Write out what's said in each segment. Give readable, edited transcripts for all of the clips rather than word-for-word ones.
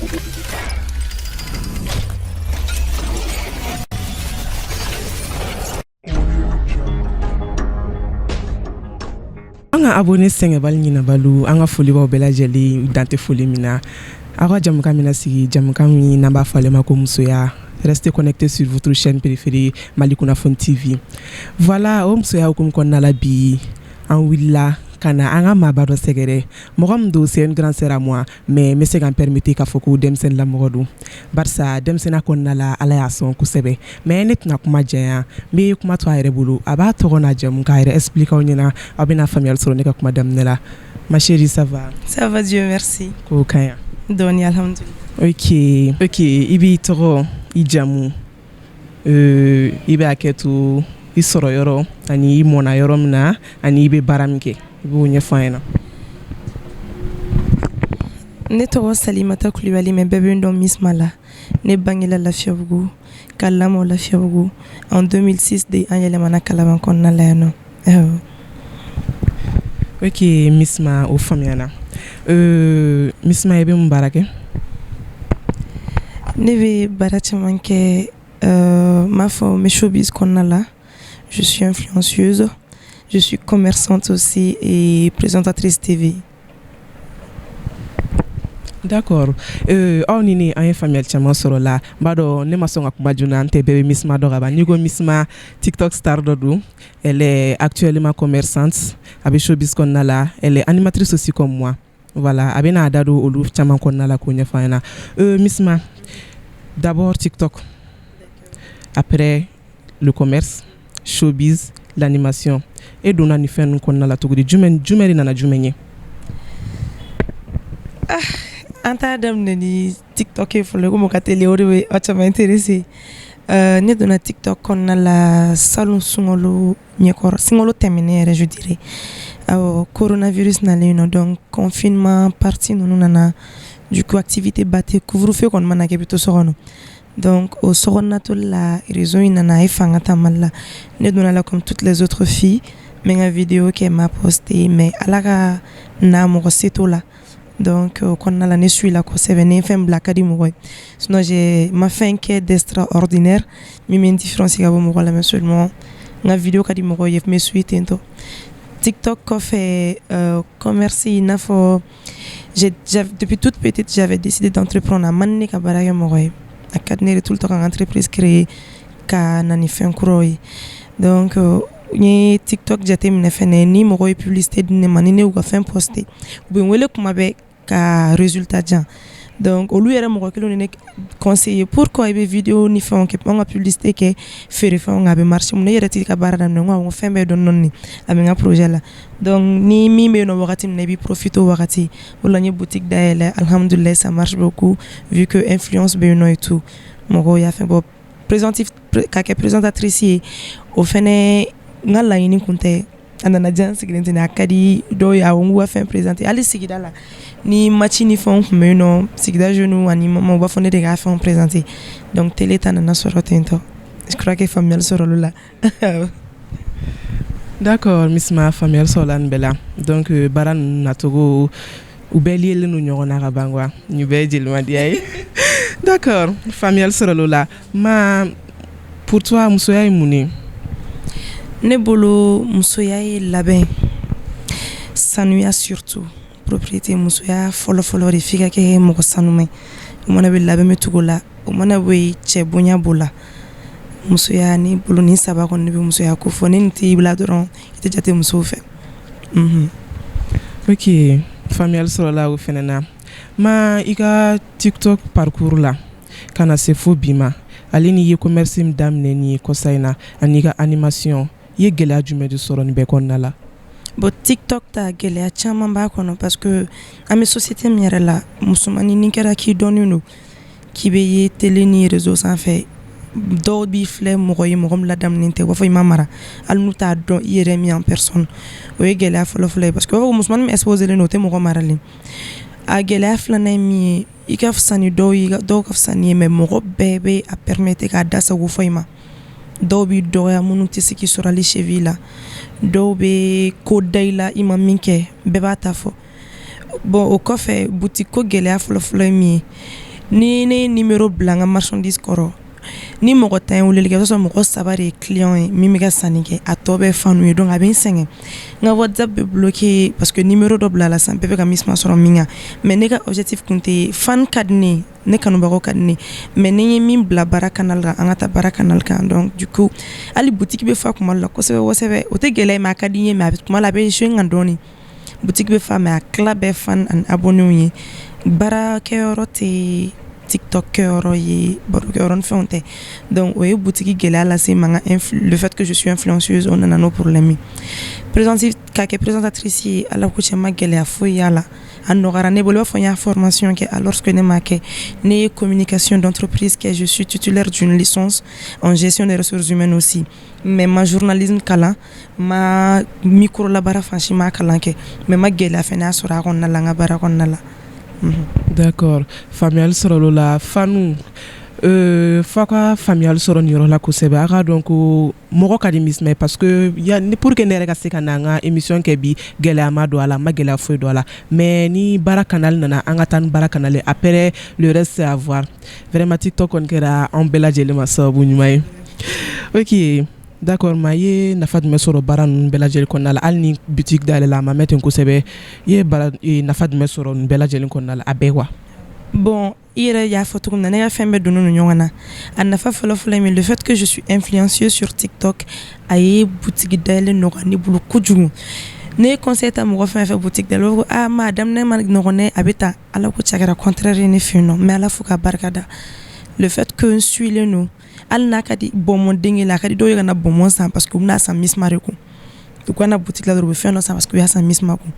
An ka abonné sɛgɛnbali ɲinabali, an ka foli b'aw bɛɛ lajɛlen, dan tɛ foli min na. Aw ka jamukan bɛna sigi, jamukan min n'an b'a fɔ ale ma ko musoya. Restez connectés sur votre chaîne préférée, Mali Kunnafoni TV. Voilà, o musoya hukumu kɔnɔna la, bi an wulila ka na an ka maaba dɔ sɛgɛrɛ, mɔgɔ min don, c'est une grande sœur à moi, mais n bɛ se ka n permettre k'a fɔ ko denmisɛnnin lamɔgɔ don, barisa denmisɛnninya kɔnɔna la, Ala y'a sɔn kosɛbɛ. Mais ne tɛna kuma janya, n bɛ kuma to a yɛrɛ bolo, a b'a tɔgɔ n'a jamu k'a yɛrɛ expliquer aw ɲɛna. Aw bɛna faamuyali sɔrɔ ne ka kuma daminɛ la. Ma chérie, ça va? Ça va, Dieu merci. K'o ka ɲi. Dɔɔni, alhamdulillah. Ok, i b'i tɔgɔ, i jamu, i bɛ hakɛ to, i sɔrɔ yɔrɔ ani i mɔna yɔrɔ min na ani i bɛ baara min kɛ, i b'o ɲɛfɔ an ɲɛna. Ne tɔgɔ Salimata Kulibali, mais bɛɛ bɛ n dɔn Miss Mala. Ne bangela Lafiyabugu, ka lamɔ Lafiyabugu. En 2006 de an yɛlɛmana Kalaban kɔnɔna la yan nɔ. Awɔ. Ok Miss Ma, o faamuyana. Miss Ma, i bɛ mun baara kɛ? Ne bɛ baara caman kɛ, n b'a fɔ n bɛ showbiz kɔnɔna la. Je suis influenceuse, je suis commerçante aussi et présentatrice TV. D'accord. Aw ni ne, an ye faamuyali caman sɔrɔ la. N b'a dɔn ne ma sɔn ka kuma joona, n tɛ bɛɛ bɛ Miss Ma dɔn ka ban. N'i ko Miss Ma, TikTok star dɔ don. Elle est actuellement commerçante, a bɛ showbiz kɔnɔna la, elle est animatrice aussi comme moi. Voilà, a bɛna a da don olu caman kɔnɔna la k'o ɲɛfɔ an ɲɛna. Miss Ma, d'abord TikTok, après le commerce, showbiz, l'animation, e donna nin fɛn ninnu kɔnɔna la cogo di? Jumɛn jumɛn de nana jumɛn ɲɛ? An t'a daminɛ ni TikTok ye fɔlɔ, komi o ka teli, o de bɛ aw caman intéressé. Ne donna TikTok kɔnɔna la salon sunkalo ɲɛkɔrɔ, sunkalo tɛmɛnen yɛrɛ, je dirais. Awɔ, coronavirus nalen nɔ, donc confinement partie ninnu nana, du coup activité ba tɛ, couvre-feu kɔni mana kɛ, i bɛ to so kɔnɔ. Donc o sokɔnɔna toli la, réseau in nana, a ye fanga ta Mali la. Ne donna la comme toutes les autres filles, n bɛ n ka vidéo kɛ, n b'a poster, mais Ala ka na mɔgɔ se t'o la. Donc o kɔnɔna la, ne suis la kosɛbɛ, ni n ye fɛn bila a ka di mɔgɔ ye. Sinon j'ai ma fɛn kɛ d'extraordinaire min bɛ n différencier ka bɔ mɔgɔ la, mais seulement n ka vidéo ka di mɔgɔw ye, n bɛ suit ten tɔ. TikTok kɔfɛ, commerce, i n'a fɔ depuis toute petite, j'avais décidé d'entreprendre. A man di ne ka baara kɛ mɔgɔ ye, a ka di ne de tout le temps ka n ka entreprise créer, ka na ni fɛn kuraw ye. Donc n ye TikTok jateminɛ fɛnɛ, ni mɔgɔw ye publicité di ne ma, ni ne y'u ka fɛn poster, u bɛ n wele kuma bɛɛ ka résultat di yan. Donc olu yɛrɛ mɔgɔ kelenw de ne conseiller: pourquoi i bɛ vidéo ni fɛnw kɛ, anw ka publicité kɛ feerefɛnw kan, a bɛ marcher, mun na e yɛrɛ t'i ka baara daminɛ? N ko awɔ, n ko fɛn bɛɛ dɔɔni dɔɔni, a bɛ n ka projet la. Donc ni min bɛ yen nɔ wagati min na, i b'i profiter o wagati. O la n ye boutique dayɛlɛ, alhamdulilayi, ça marche beaucoup vu que influence bɛ yen nɔ et tout, mɔgɔw y'a fɛn bɔ. Ka kɛ présentatrice ye, o fɛnɛ n ka laɲini kun tɛ, a nana diya n sigilen ten, a ka di dɔw ye. Awɔ, n k'u ka fɛn présenter hali sigida la, ni match ni fɛnw tun bɛ yen nɔ, sigida jeunes ani mamaw u b'a fɔ ne de k'a fɛnw présenter. Donc télé ta nana sɔrɔ ten tɔ. Je crois que faamuyali sɔrɔ l'o la. D'accord Miss Ma, faamuyali sɔrɔla nin bɛɛ la. Donc baara ninnu nacogo, u bɛɛ liélen don ɲɔgɔn na ka ban quoi, nin bɛɛ ye jelimadiya ye. D'accord, faamuyali sɔrɔla o la. Ma, pour toi, musoya ye mun ye? Ne bolo, musoya ye labɛn, sanuya, surtout propriété. Musoya fɔlɔ-fɔlɔ de, f'i ka kɛ mɔgɔ sanuman ye. O mana bɛ labɛn bɛ tugu o la, o mana bɔ yen, cɛ bonya b'o la. Musoya, ne bolo, nin saba kɔni de bɛ musoya ko fɔ. Ni nin t'i bila dɔrɔn, i tɛ jate musow fɛ. Ok, faamuyali sɔrɔla o fɛnɛ na. Ma, i ka TikTok parcours la ka na se fo bi ma, ale ni i ye commerce min daminɛ nin ye kɔsa in na, ani i ka animation, i ye gɛlɛya jumɛn de sɔrɔ nin bɛɛ kɔnɔna la? Bon, TikTok ta, gɛlɛya caman b'a kɔnɔ, parce que an bɛ société min yɛrɛ la, musomanin, ni kɛra k'i dɔnnen don, k'i bɛ ye télé ni réseau sanfɛ, dɔw b'i filɛ mɔgɔ ye, mɔgɔ min ladamunen tɛ, u b'a fɔ i ma mara, hali n'u t'a dɔn i yɛrɛ min en personne. O ye gɛlɛya fɔlɔ-fɔlɔ ye, parce que u b'a fɔ ko musomanin min exposé len don, o tɛ mɔgɔ maralen. A gɛlɛya filanan ye min ye, i ka fisa ni dɔw ye, dɔw ka fisa ni ye, mais mɔgɔ bɛɛ bɛ a permettre k'a da sago fɔ i ma. Dɔw b'i dɔgɔya minnu tɛ se k'i sɔrɔ hali cheville la, dɔw bɛ ko da i la i ma min kɛ, bɛɛ b'a ta fɔ. Bon, o kɔfɛ, boutique ko gɛlɛya fɔlɔ-fɔlɔ ye min ye Ni ne ye numéro bila n ka marchandise kɔrɔ, ni mɔgɔ 10 ye weleli kɛ, i b'a sɔrɔ mɔgɔ saba de ye client ye min bɛ ka sanni kɛ, a tɔ bɛɛ fan ye. Donc a bɛ n sɛgɛn, n ka WhatsApp bɛ bloqué parce que numéro dɔ bila la sisan, bɛɛ bɛ ka Misma sɔrɔ min kan. Mais ne ka objectif tun tɛ fan ka di ne ye, ne kanubagaw ka di ne ye, mais ni n ye min bila baara canal kan, an ka taa baara canal kan. Donc du coup, hali boutique bɛ fa kuma dɔ la kosɛbɛ kosɛbɛ, o tɛ gɛlɛya ye, mais a ka di n ye. Mais a bɛ kuma la, a bɛ jouer n kan dɔɔnin. Boutique bɛ fa, mais a tila bɛɛ fan ani abonnés ye. Baarakɛyɔrɔ tɛ TikTok kɛyɔrɔ ye, barokɛyɔrɔ ni fɛnw tɛ. Donc o ye boutique gɛlɛya lase n ma. N ka le fait que je suis influenceuse, o nana n'o problème ye. Présenter ka kɛ présentatrice ye, Ala ko cɛn, ma gɛlɛya foyi y'a la, a nɔgɔyara ne bolo. I b'a fɔ n y'a formation kɛ alors que ne m'a kɛ. Ne ye communication d'entreprise kɛ, je suis titulaire d'une licence en gestion des ressources humaines aussi, mais ma journalisme kalan, ma micro labaara fan si ma kalan kɛ, mais ma gɛlɛya fɛnɛ y'a sɔrɔ a kɔnɔna la, n ka baara kɔnɔna la. D'accord, faamuyali sɔrɔ o la. Fanu f'a ka faamuyali sɔrɔ nin yɔrɔ la kosɛbɛ. A k'a dɔn ko mɔgɔ ka di Misma ye, parce que ya pour que ne yɛrɛ ka se ka na n ka émission kɛ bi, gɛlɛya ma don a la, n ma gɛlɛya foyi don a la. Mais ni baara canal nana, an ka taa ni baara canal ye, après le reste, c'est à voir. Vraiment, TikTok kɔni kɛra anw bɛɛ lajɛlen ma sababu ɲuman ye. Ok, d'accord. Ma i ye nafa jumɛn sɔrɔ baara ninnu bɛɛ lajɛlen kɔnɔna la? Hali ni boutique dayɛlɛ la, a ma mɛn ten kosɛbɛ, i ye baara nafa jumɛn sɔrɔ nin bɛɛ lajɛlen kɔnɔna la, a bɛɛ quoi? Bon, i yɛrɛ y'a fɔ cogo min na, ne ka fɛn bɛɛ donnen don ɲɔgɔn na. A nafa fɔlɔ-fɔlɔ ye min, le fait que je suis influenceuse sur TikTok, a ye boutique dayɛlɛ nɔgɔya ne bolo kojugu. Ne ye conseil ta mɔgɔ fɛn fɛn boutique dayɛlɛ, u b'a fɔ ko aa ma a daminɛ ma nɔgɔn dɛ, a bɛ tan. Ala ko cɛ, a kɛra contraire ye ne fɛ yen nɔ, n bɛ Ala fo k'a barika da. Le fait que n suilen don, hali n'a ka di bonbon den la, a ka di dɔw ye ka na bonbon san parce que u bɛna san Misma de kun. U ka na boutique la dɔrɔn, u bɛ fɛn dɔ san parce que u y'a san Misma kun.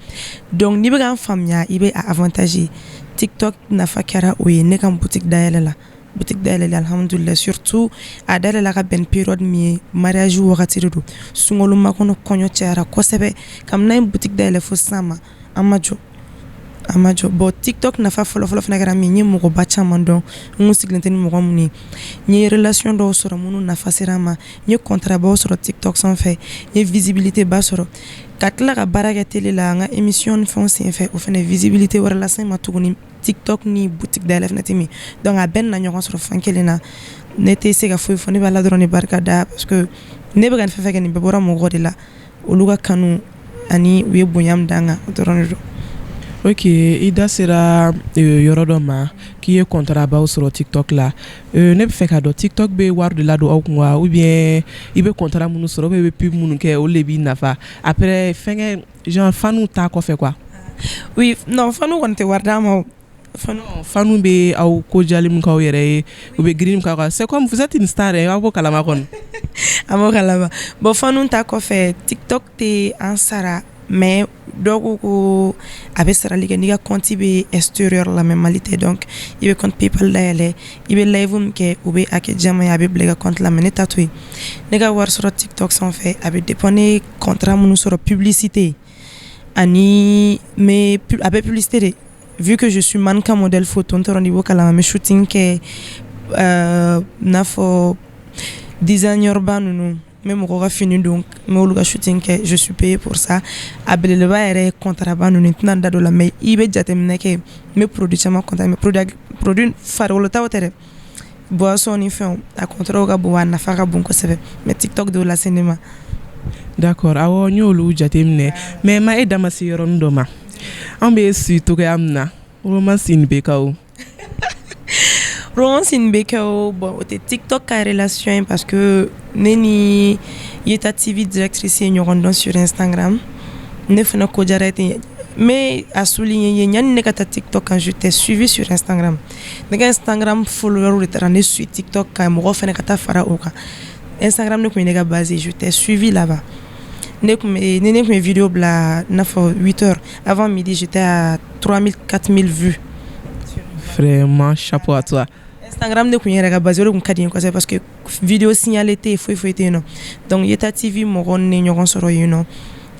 Donc n'i bɛ ka n faamuya, i bɛ a avantage ye. TikTok nafa kɛra o ye ne ka boutique dayɛlɛ la. Boutique dayɛlɛla, alhamdulillah, surtout a dayɛlɛla ka bɛn période min ye, mariage wagati de don, sunkalo makɔnɔ, kɔɲɔ cayara kosɛbɛ. Kabini n'an ye boutique dayɛlɛ fo sisan ma, an ma jɔ, a ma jɔ. Bon, TikTok nafa fɔlɔfɔlɔ fana kɛra min ye, mɔgɔba caman dɔn n kun sigilen tɛ ni mɔgɔ minnu ye. N ye relation dɔw sɔrɔ minnu nafa sera n ma. N ye contrat baw sɔrɔ TikTok sanfɛ, n ye visibilité ba sɔrɔ ka tila ka baara kɛ télé la, n ka émission ni fɛnw senfɛ. O fana visibilité wɛrɛ lase n ma tuguni, TikTok ni boutique dayɛlɛ fana tɛ min. Donc a bɛɛ nana ɲɔgɔn sɔrɔ fan kelen na. Ne tɛ se ka foyi fɔ, ne bɛ Ala dɔrɔn de barika da, parce que ne bɛ ka nin fɛn fɛn kɛ, nin bɛɛ bɔra mɔgɔ de la, olu ka kanu ani u ye bonya min d'an kan, o dɔrɔn de don. Ok, i da sera yɔrɔ dɔ ma k'i ye contrat baw sɔrɔ TikTok la. Ne bɛ fɛ k'a dɔn, TikTok bɛ wari de ladon aw kun wa, ou bien i bɛ contrat minnu sɔrɔ, ou bien i bɛ pub minnu kɛ, olu de b'i nafa après fɛnkɛ, genre fanu ta kɔfɛ quoi? Oui, non, fanu kɔni tɛ wari d'an ma o. Fanu bɛ aw ko jali min k'aw yɛrɛ ye, u bɛ girin k'aw kan, c'est comme vous êtes une star, aw b'o kalama kɔni. An b'o kalama. Bon, fanu ta kɔfɛ, TikTok tɛ an sara, mais dɔw ko ko a bɛ sarali kɛ n'i ka compte bɛ extérieur la, mais Mali tɛ. Donc i bɛ compte PayPal dayɛlɛ, i bɛ live min kɛ, u bɛ a kɛ jama ye, a bɛ bila i ka compte la. Mais ne ta to yen, ne ka wari sɔrɔ TikTok sanfɛ, a bɛ dépend ne contrat minnu sɔrɔ, publicité ani mais a bɛ publicité de, vu que je suis mannequin, modèle photo, n t'a dɔn n'i b'o kalama, n bɛ shooting kɛ, n'a fɔ designer ba ninnu, n bɛ mɔgɔw ka fini don, n bɛ olu ka shooting kɛ, je suis payée pour ça. A belebeleba yɛrɛ ye contrat ba ninnu, n tɛna n da don o la, mais i bɛ jateminɛ kɛ, n bɛ produit caman contrat, mais produit farikolo taw tɛ dɛ, boisson ni fɛnw. A contrat ka bon wa a nafa ka bon kosɛbɛ, mais TikTok de y'o lase ne ma. D'accord, awɔ, n y'olu jateminɛ, mais ma e da ma se yɔrɔnin dɔ ma. An bɛ si togoya min na, romance nin bɛ kɛ o. Romance nin bɛ kɛ o. Bon, o tɛ TikTok ka relation ye, parce que ne ni Yeta TV directrice ye ɲɔgɔn dɔn sur Instagram. Ne fana ko diyara ten, mais a souligné ye, yanni ne ka taa TikTok kan, j'étais suivie sur Instagram. Ne ka Instagram follower de taara ne suit TikTok kan, mɔgɔw fana ka taa fara o kan. Instagram ne tun ye ne ka base, j'étais suivie là-bas. Ne tun bɛ ni ne tun ye vidéo bila, n'a fɔ 8 heures avant midi, j'étais à 3000, 4000 vues. Vraiment, chapeau à toi. Instagram ne tun yɛrɛ ka base, o de tun ka di n ye kosɛbɛ, parce que vidéo signalé tɛ yen, foyi foyi tɛ yen nɔ. Donc Yeta TV mɔgɔw ni ɲɔgɔn sɔrɔ yen nɔ,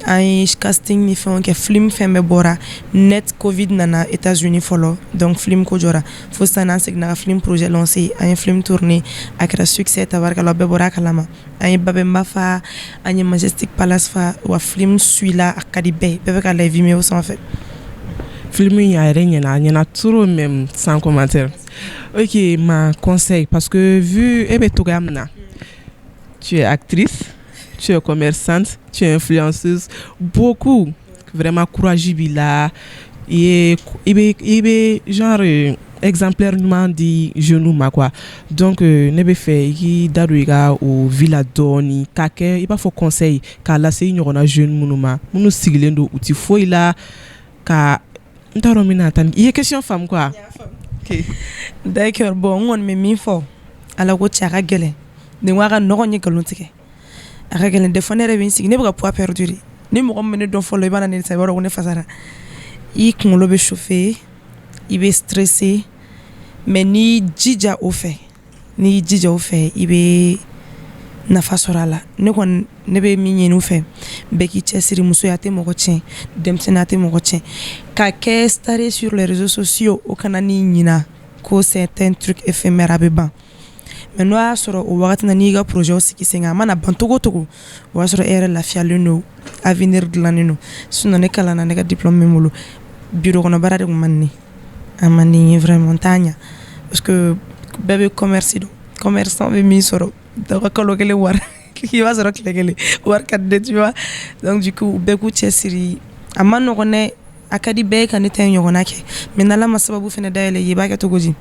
an ye casting ni fɛnw kɛ, film fɛn bɛɛ bɔra net. Covid nana États-Unis fɔlɔ, donc film ko jɔra fo sisan. N'an seginna ka film projet lancé, an ye film tourné, a kɛra succès, tabarikala, bɛɛ bɔra a kalama. An ye Babɛnba fa, an ye Majestic Palace fa, wa film suit la, a ka di bɛɛ, bɛɛ bɛ ka lajɛ Vimeo sanfɛ. Film in a yɛrɛ ɲɛna, a ɲɛna trop même, sans commentaire. Ok, ma conseil, parce que vu e bɛ togoya min na, tu es actrice, tu es commerçante, tu es influenceuse, beaucoup, vraiment courage b'i la, i ye i bɛ genre exemplaire ɲuman di jeunes ma quoi. Donc ne bɛ fɛ i k'i da don i ka o vie la dɔɔni, k'a kɛ i b'a fɔ conseil k'a lase i ɲɔgɔnna jeune minnu ma, minnu sigilen don, u ti foyi la, ka n t'a dɔn n bɛna taa i ye question faamu quoi. Ok, d'accord. Bon, n kɔni bɛ min fɔ, Ala ko cɛ, a ka gɛlɛn nin ko a ka nɔgɔn, n ye nkalon tigɛ, a ka gɛlɛn. Des fois ne yɛrɛ bɛ n sigi, ne bɛ ka poids perdu de. Ni mɔgɔ min bɛ ne dɔn fɔlɔ, i b'a na ne sisan, i b'a dɔn ko ne fasara. I kunkolo bɛ chauffer, i bɛ stressé, mais n'i jija o fɛ, n'i jija o fɛ, i bɛ nafa sɔrɔ a la. Ne kɔni, ne bɛ min ɲini u fɛ, bɛɛ k'i cɛsiri. Musoya tɛ mɔgɔ tiɲɛ, denmisɛnninya tɛ mɔgɔ tiɲɛ. Ka kɛ star ye sur les réseaux sociaux, o kana n'i ɲina ko c'est un truc éphémère, a bɛ ban. Mais n'o y'a sɔrɔ o wagati na, n'i y'i ka projet sigi sen kan, a mana ban togo togo, o y'a sɔrɔ e yɛrɛ lafiyalen don, avenir dilannen don. Sinon ne kalanna, ne ka diplôme bɛ n bolo, bureau kɔnɔ baara de tun man di ne, a man di n ye vraiment, n t'a ɲa, parce que bɛɛ bɛ commerce dɔn, commerçant bɛ min sɔrɔ dɔ ka kalo kelen wari, i b'a sɔrɔ tile kelen wari ka di ne, tu vois. Donc du coup, bɛɛ k'u cɛsiri. A ma nɔgɔn dɛ, a ka di bɛɛ ye ka ne ta in ɲɔgɔnna kɛ, mais n'Ala ma sababu fana dayɛlɛ i ye, i b'a kɛ cogo di?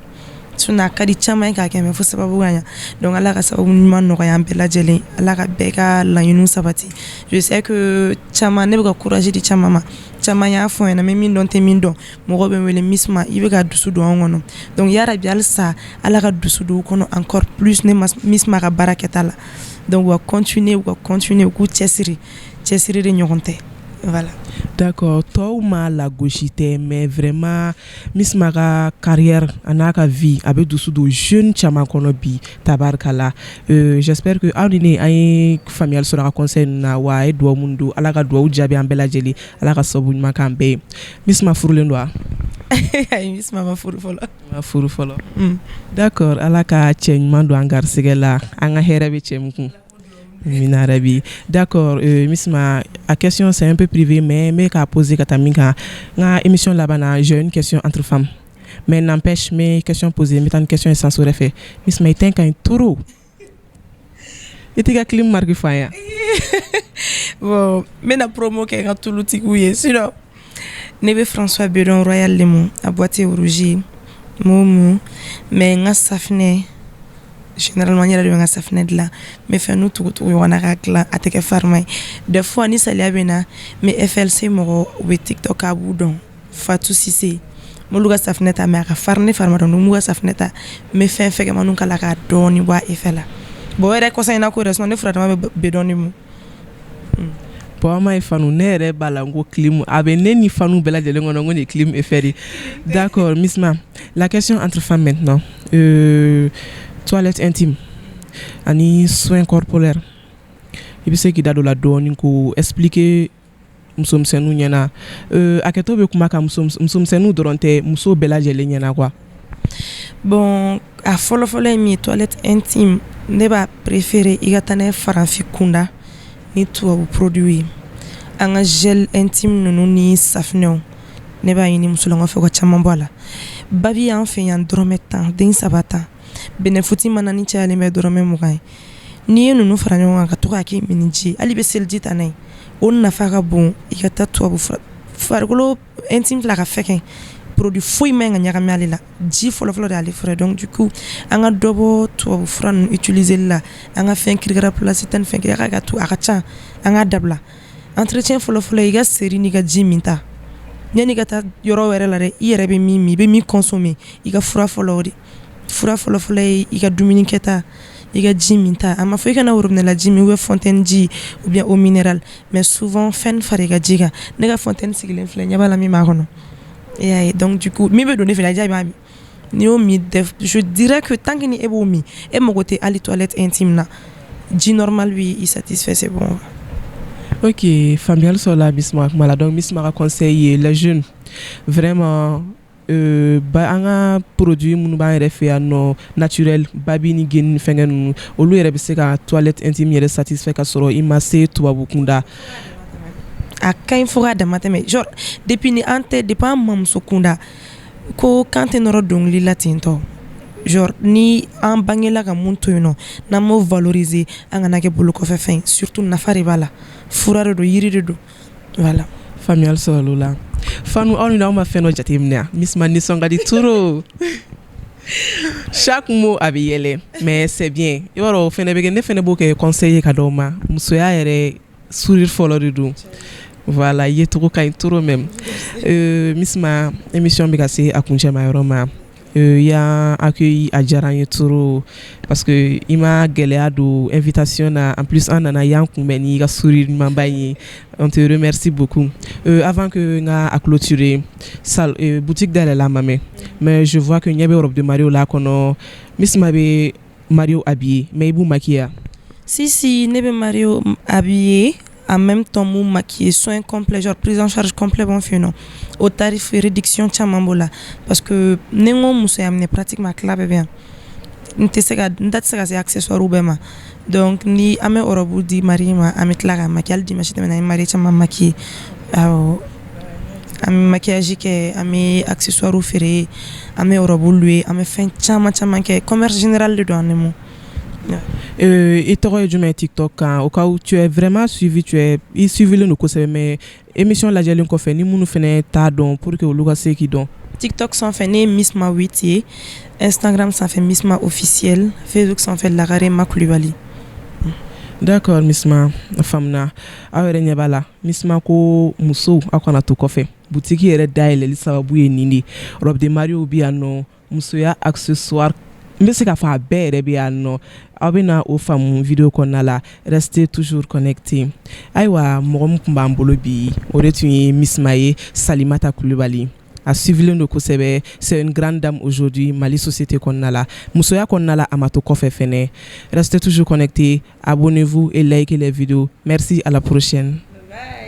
Sinon a ka di caman ye k'a kɛ, mais fo sababu ka ɲa. Donc Ala ka sababu ɲuman nɔgɔya an bɛɛ lajɛlen, Ala ka bɛɛ ka laɲiniw sabati. Je sais que caman, ne bɛ ka courage di caman ma, caman y'a fɔ n ɲɛna, n bɛ min dɔn, tɛ min dɔn, mɔgɔw bɛ n wele: "Misma, i bɛ ka dusu don an kɔnɔ." Donc yarabi, halisa Ala ka dusu don u kɔnɔ encore plus, ne Misma ka baara kɛta la. Donc u ka continuer, u ka continuer, u k'u cɛsiri, cɛsiri de ɲɔgɔn tɛ, voilà. D'accord, tɔw ma lagosi tɛ, mais vraiment Misma ka carrière a n'a ka vie, a bɛ dusu don jeune caman kɔnɔ bi, tabarikala. J'espère que aw ni ne, an ye faamuyali sɔrɔ a ka conseil ninnu na wa. A ye dugawu minnu don, Ala ka dugawu jaabi an bɛɛ lajɛlen, Ala ka sababu ɲuman k'an bɛɛ ye. Misma furulen don wa? Ayi, Misma ma furu fɔlɔ. Ma furu fɔlɔ, d'accord. Ala ka cɛ ɲuman don an garisɛgɛ la, an ka hɛrɛ bɛ cɛ min kun. Amina rabi. D'accord, Misma, a question, c'est un peu privé, mais n bɛ k'a poser ka taa min kan, n ka émission laban na, j'ai une question entre femmes. Mais n'empêche, n bɛ question poser, n bɛ taa ni question ye sens wɛrɛ fɛ. Misma, i teint ka ɲi trop. I t'i ka clim marque fɔ an ye. Bon, n bɛna promo kɛ n ka tulutigiw ye. Sinon ne bɛ François Bedon Royal de mu, a boîte ye rouge ye, n b'o mu, mais n ka safinɛ, généralement n yɛrɛ de bɛ n ka safinɛ dilan. N bɛ fɛn n'u tugu tugu ɲɔgɔn na k'a dilan, a tɛ kɛ farima ye. Des fois ni saliya bɛ na, n bɛ FLC mɔgɔ, u bɛ TikTok, a b'u dɔn, Fatou Cissé, n b'olu ka safinɛ ta, mais a ka farin, ne fari ma dɔn. N b'u ka safinɛ ta, n bɛ fɛn fɛgɛmaniw k'a la k'a dɔɔni bɔ a effet la. Bon, o yɛrɛ kɔsa in na ko yɛrɛ, sinon ne furadama bɛ bedɔn de mu. Bon, an m'a ye fanu, ne yɛrɛ b'a la n ko clim a bɛ ne ni fanu bɛɛ lajɛlen kɔnɔ, n ko nin ye clim effet de. D'accord, Misma, la question entre femmes maintenant, toilette intime ani soins corporels, i bɛ se k'i da don la dɔɔni k'o expliquer musomisɛnninw ɲɛna? Hakɛto bɛ kuma kan, musomisɛnninw dɔrɔn tɛ, muso bɛɛ lajɛlen ɲɛna quoi. Bon, a fɔlɔfɔlɔ ye min ye, toilette intime, ne b'a préférer i ka taa n'a ye farafin kunda ni tubabu produit ye. An ka gel intime ninnu ni safinɛw, ne b'a ɲini musolakaw fɛ u ka caman bɔ a la. Babi y'an fɛ yan dɔrɔmɛ 10, den saba tan. Bɛnɛfuti mana ni cayalen bɛ dɔrɔmɛ 20 ye. N'i ye ninnu fara ɲɔgɔn kan ka to k'a kɛ miniji ye, hali i bɛ seliji ta n'a ye, o nafa ka bon i ka taa tubabu fura. Farikolo intime filɛ, a ka fɛgɛn, produit foyi man ɲi ka ɲagami ale la, ji fɔlɔfɔlɔ de y'ale fura ye. Donc du coup, an ka dɔ bɔ tubabu fura ninnu utiliser la, an ka fɛn kirikara place tan ni fɛn kɛ ka to a ka ca, an k'a dabila. Entretien fɔlɔfɔlɔ, i ka seri n'i ka ji min ta, yanni i ka taa yɔrɔ wɛrɛ la dɛ, i yɛrɛ bɛ min min, i bɛ min consommer, i ka fura fɔlɔ, o de fura fɔlɔfɔlɔ ye i ka dumuni kɛta, i ka ji min ta. A ma fɔ i kana robinet la ji min ou bien fontaine ji ou bien eau minérale, mais souvent fɛn fara i ka ji kan. Ne ka fontaine sigilen filɛ, ɲɛ b'a la min b'a kɔnɔ, i y'a ye. Donc du coup, min bɛ don ne fɛ, a diya i b'a min. N'i y'o min, je dirais que tant que ni e b'o min, e mago tɛ hali toilette intime na, ji normal b'i satisfait, c'est bon. Ok, faamuyali sɔrɔla Misma kuma la. Donc Misma ka conseil ye, les jeunes, vraiment, ba an ka produit minnu b'an yɛrɛ fɛ yan nɔ, naturel, babi ni geni ni fɛnkɛ ninnu, olu yɛrɛ bɛ se ka toilette intime yɛrɛ satisfait ka sɔrɔ i ma se tubabu kunda. A ka ɲi fo k'a dama tɛmɛ. Genre depuis ni an tɛ, depuis an mamuso kunda ko kan tɛ nɔrɔ dɔnkili la ten tɔ. Genre ni an bangela ka mun to yen nɔ, n'an m'o valoriser, an kana kɛ bolo kɔfɛ fɛn. Surtout nafa de b'a la, fura de don, yiri de don, voilà. Faamuyali sɔrɔ l'o la. Fanu, aw ni aw ma fɛn dɔ jateminɛ a Misma nisɔn ka di trop. Chaque mot a bɛ yɛlɛ, mais c'est bien. I b'a dɔn, o fɛnɛ bɛ kɛ, ne fɛnɛ b'o kɛ conseil ye ka d'aw ma. Musoya yɛrɛ, sourire fɔlɔ de don. Voilà, i ye cogo ka ɲi trop même. Misma, émission bɛ ka se a kuncɛma yɔrɔ ma. I y'an accueilli, a diyara n ye trop parce que i ma gɛlɛya don invitation na. En plus, an nana, i y'an kunbɛn n'i ka sourire ɲumanba in ye. On te remercie beaucoup. Avant que n ka a clôturer, salle boutique dayɛlɛla a ma mɛn, mais je vois que ɲɛ bɛ robe de mariée la kɔnɔ. Misma bɛ mariée habillé, mais i b'u maquiller? Si si, ne bɛ mariée habillé, en même temps m'u maquiller, soin complet, genre prise en charge complet b'an fɛ yen nɔ. O tarif réduction caman b'o la parce que ni n ko musoya minɛ, pratiquement tila bɛɛ bɛ yan. N tɛ se ka, n da tɛ se ka se accessoire bɛɛ ma. Donc ni an bɛ robe di mariée ma, an bɛ tila k'a maquiller. Hali dimanche tɛmɛna, an ye mariée caman maquiller. Awɔ, an bɛ maquillage kɛ, an bɛ accessoire feere, an bɛ robe louer, an bɛ fɛn caman caman kɛ. Commerce général de don an ni. I tɔgɔ ye jumɛn ye TikTok kan, au cas où tu es vraiment suivi? Tu es, i suivilen don kosɛbɛ, mais émission lajɛlen kɔfɛ, ni minnu fɛnɛ t'a dɔn, pour que olu ka se k'i dɔn. TikTok sanfɛ, ne ye Misma 8 ye. Instagram sanfɛ, Misma officiel. Facebook sanfɛ, Lagare Makulibali. D'accord, Misma, a faamuna. Aw yɛrɛ ɲɛ b'a la, Misma ko musow, aw kana to kɔfɛ. Boutique yɛrɛ dayɛlɛli sababu ye nin de. Robe de mariée bi yan nɔ, musoya accessoire, n bɛ se k'a fɔ a bɛɛ yɛrɛ bɛ yan nɔ. Aw bɛ na o faamu vidéo kɔnɔna la. Restez toujours connecté. Ayiwa, mɔgɔ min tun b'an bolo bi, o de tun ye Misma ye, Salimata Kulibali. A suivilen don kosɛbɛ. C'est une grande dame aujourd'hui Mali société kɔnɔna la, musoya kɔnɔna la, a ma to kɔfɛ fɛnɛ. Restez toujours connectés, abonnez-vous et likez les vidéos. Merci, à la prochaine. Bye.